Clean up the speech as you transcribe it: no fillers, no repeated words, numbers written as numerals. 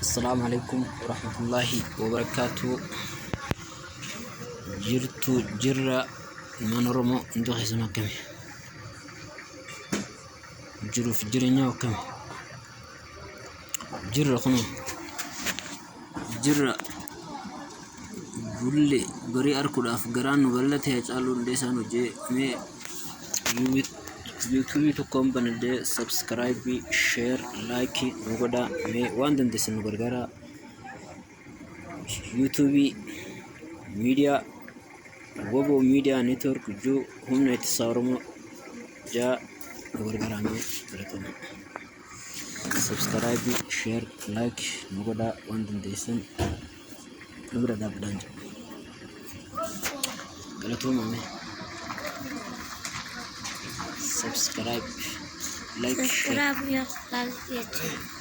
Assalaamu alaikum warahmatullaahi wabarakaatu. Jirtu jirra ilmaan Oromoo hundi keessan akkami? Jiruuf jireenya akkami? Jirra kunoo jirra bulle barii arkuudhaaf garaan nu bal'ate. Hacaaluu Hundeessaan hojii mee yuutuubii tokkoon banadhee sabskraayibii, sheer, laayikii nu godhaa. Mee waan dandeessan nu gargaaraa. Yuutuubii miidiyaa Woboo Miidiyaa Neetwoork juu Humna Ittisaa Oromoo jaa nu gargaaraa. Mee galatoomaa. Sabskraayibii, sheer, laayik nu godhaa, waan dandeessan nu bira dhaabbadhaan jedha. Galatoomaa mee. Subscribe, like, share. Subscribe, like jechuudha.